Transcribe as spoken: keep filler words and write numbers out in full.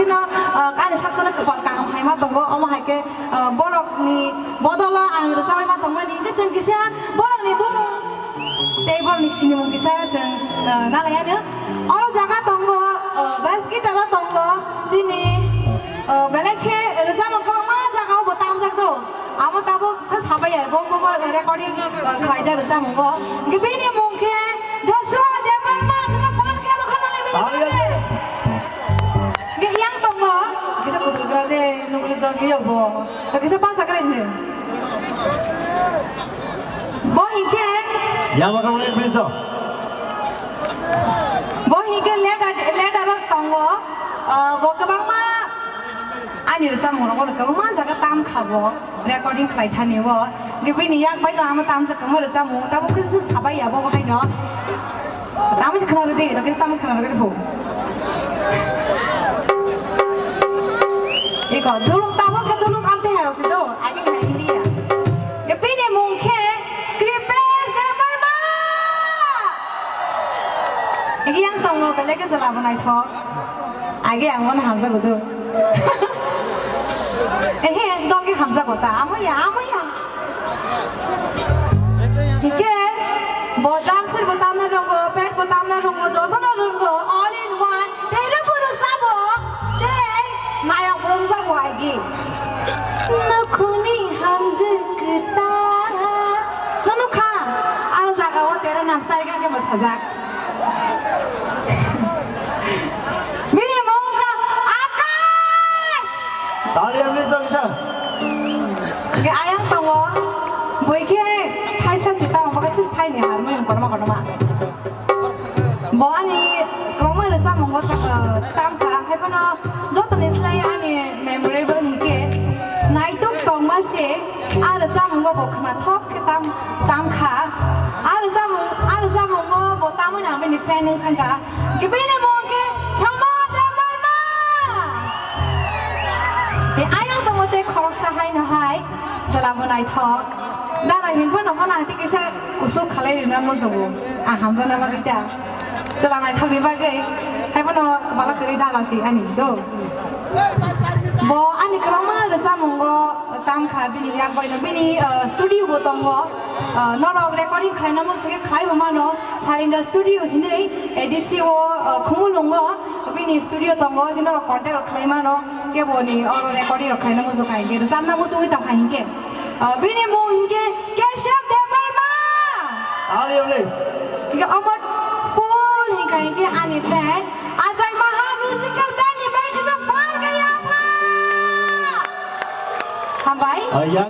Ah, ani saksono kwpal kaham khaima tongo, omo hai khe, ah, borokni bodolo ang rwchapwi ma tongmani, hwnkhe chwng kisa borokni bumung tei borokni sinimung kisa chwng, ah, nalai anw. Oro jaga tongo, ah, bass guitar o tongo, chini, ah, belai khe rwchapmung kwbangma jaga o bo tamjak do. Amo tabuk sa sabai ya, bo, bo, bo recording, uh, khlaijak rwchapmung o. Hwnkhe bini mung khe Joshua Debbarma, kisa pal khe rwkha nalai bini bagwi. Hwnkhe yang tongo, kisa kudul gra de, nukli jagwi yo bo. Kisa pasa kre hwnkhe. Bo hwnkhe. Ya, bakal please do. Bo hwnkhe leader, leader o tongo. Uh, bo kwbangma ani rwchapmung rok kwbangma jaga tam kha bo. Recording khlai thani o. Hwnkhe bini yak bai no amo tamjak kwma rwchapmung, tabuk khe se sabai ya bo haino. Tamo se khna rwdi, tabuk khe tamo khna rwdi phu. Iko, duluk tabuk khe duluk amte hai rok se do, agini hai India. Hwnkhe bini mung khe Kripesh Debbarma. Hwnkhe yang tongo belai khe jwla bo naithok. Age ang mano hamjago do. Ehe, dongki hamjago ta. Amo ya, amo ya. Hike, bo drum set bo tamna rongo, pad bo tamna rongo, jotono rongo, all in one. Tei rwbu rwchabo, tei nayok bo wngjago agi. Nukhungni hamjwk kwtal. No nukha, aro jaga o tera nam style khe bo sajak. Bini mung wngkha Akash. Talia please dong kisa. Hwnkhe ayang tongo, bui khe thaisa se tamo, bokhe this thaini harmonium kotorma kotorma. Bo ani kwbangma rwchapmungo ta-, tamkha, hai phano jotoni slai ani memorable hinkhe naitok tongma se, a rwchapmungo bo khnathok khe tam, tamkha. A rwchapmung, a rwchapmungo bo tamoni ang bini fan wngkha. Khe bini mung khe Somod Debbarma. E ayang tongo tei khoroksa haino hai, jwla bo naithok. Dara hin phano phano ang tei kisa kusuk khalai rwna muchungo. Ang hamjakna bagwi ta. Chwla naithokni bagwi, hai phano kwbala kwrwi dala si ani do. Bo ani kwbangma rwchapmungo tamkha bini yak baino bini, uh, studio bo tongo. Uh, norok recording khlaina muchungwi khlai bo mano. Sarinda studio hinwi A D C o, uh, Khumulwngo bini studio tongo. Hino norok contact rok khlai mano. Keboni oro recording rok khlaina muchungkha hinkhe, rwchapna muchungwi tongkha hinkhe. Uh, bini mung hinkhe Keshav Debbarma. Talia please. Hinkhe omo full hinkha hinkhe ani band, Ajai Maha Musical Band ni bai kisa pal kaya pha. Hambai. Uh, ya